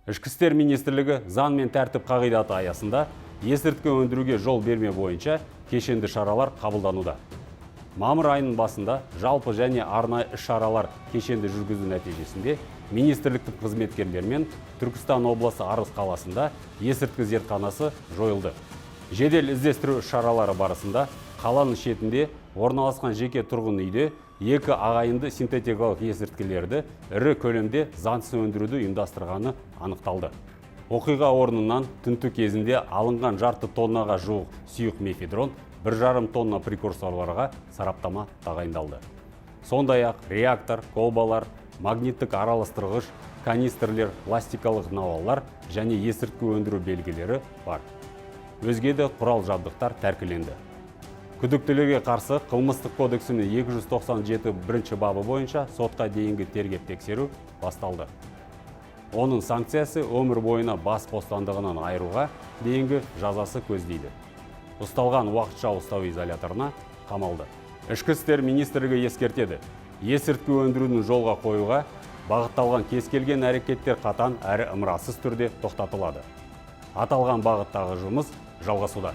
Ішкі істер министрлігі заң мен тәртіп қағидаты аясында есірткі өндіруге жол бермеу бойынша кешенді шаралар қабылдануда. Мамыр айының басында жалпы және арнайы іс-шаралар кешенді жүргізу нәтижесінде министрліктің қызметкерлерімен Түркістан облысы Арыс қаласында есірткі зертханасы жойылды. Жедел іздестіру іс-шаралары барысында қаланың шетінде орналасқан жеке тұрғын үйде екі ағайынды синтетикалық есірткілерді ірі көлемде заңсыз өндіруді ұйымдастырғаны анықталды. Оқиға орнынан тінту кезінде алынған жарты тоннаға жуық сұйық мефедрон, 1,5 тонна прекурсорларға сараптама тағайындалды. Сондай-ақ реактор, колбалар, магниттік араластырғыш, канистрлер, пластикалық науалар және есірткі өндіру белгілері бар. Өзге де құрал жабдықтар тәркіленді. Күдіктілерге қарсы Қылмыстық кодексінің 297 бірінші бабы бойынша сотқа дейінгі тергеп тексеру басталды. Оның санкциясы өмір бойына бас бостандығынан айыруға дейінгі жазасы көздейді. Ұсталған уақытша ұстау изоляторына қамалды. Ішкі істер министрлігі ескертеді. Есірткі өндірудің жолға қоюға бағытталған кез келген әрекеттер қатаң әрі ымырасыз түрде тоқтатылады. Аталған бағыттағы жұмыс жалғасуда.